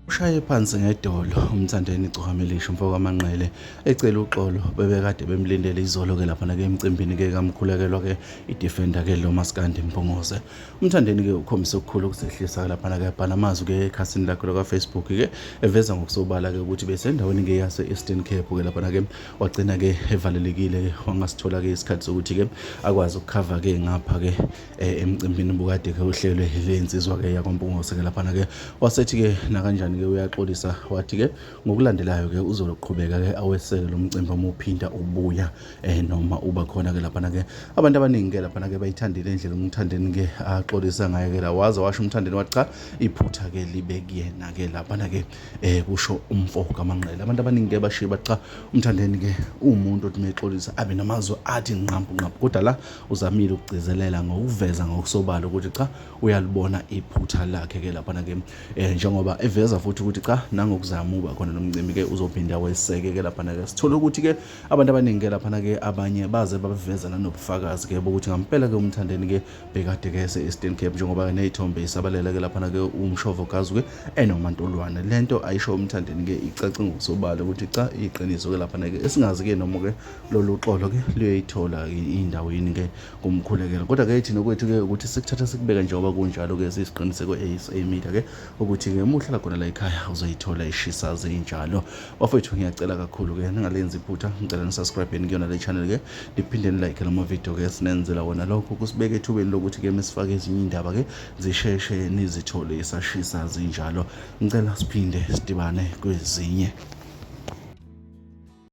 Ushaye phansi ngedolo uMthandeni Gcokamilisha umfo kaManqele ecela uxolo bebekade bemlindele izolo ke laphana ke emcimbini ke kamkhulekelwa ke idefender ke lo Maskandi Mpungose. UMthandeni ke ukhombise okukhulu ukuzehlisa ke laphana ke ebhala amazwi ke ekhasini lakhe laka Facebook ke eveza ngokusobala ke ukuthi besendaweni ke yase Eastern Cape ke laphana ke wagcina ke evalelekile ke wangasithola ke isikhathi sokuthi ke akwazi ukukhava ke ngapha ke emcimbini bukade ke uhlelwe le nsizwa ke yakwaMpungose ke laphana ke wasethi ke nakanjani ke uyaxolisa wathi ke ngokulandelayo ke uzoloqhubeka ke aweseke lo mcimbi uma uphinda ubuya noma uba khona ke laphana ke abantu abaningi ke laphana ke bayithandile indlela uMthandeni ke axolisa ngayo ke la waze washo uMthandeni wathi cha iphutha ke libe kuyena ke laphana ke kusho umfo kaManqele. Abantu abaningi ke bashiye bathi cha uMthandeni ke uwumuntu othi mexolisa abe namazwi athi nqampu nqampu, kodwa la uzamile ukugcizelela ngokuveza ngokusobala ukuthi cha uyalibona iphutha lakhe ke laphana ke njengoba eveza futhi ukuthi cha nangokuzama uba khona nomcimbi ke uzophinda weseke ke laphana ke. Sithole ukuthi ke abantu abaningi ke laphana ke abanye baze babeveza nanobufakazi ke bokuthi ngampela ke uMthandeni ke bekade ke ese-Eastern Cape njengoba ke ney'thombe isabalele ke laphana ke umshovo gazu ke enomantolwane. Lento ayisho uMthandeni ke icace ngokusobala ukuthi cha iqiniso ke laphana ke esingazi ke noma ke lolu xolo ke luyoyithola indawo yini ke kumkhulekela. Kodwa ke thina kwethu ke ukuthi sikuthatha sikubeke njengoba kunjalo ke sisiqiniseko ASA Media ke ukuthi ke uma uhlala khona la ekhaya uzoyithola ishisa zinjalo. Bafowethu ngiyacela kakhulu ke ningalenzi iphutha, ngicela nisubscribe kuyona le channel ke niphinde nilike lama video ke sinenzela wona. Lokho kusibeka ethubeni lokuthi ke mesifake ezinye indaba ke zisheshe nizithole isashisa zinjalo. Ngicela siphinde sidibane kwezinye.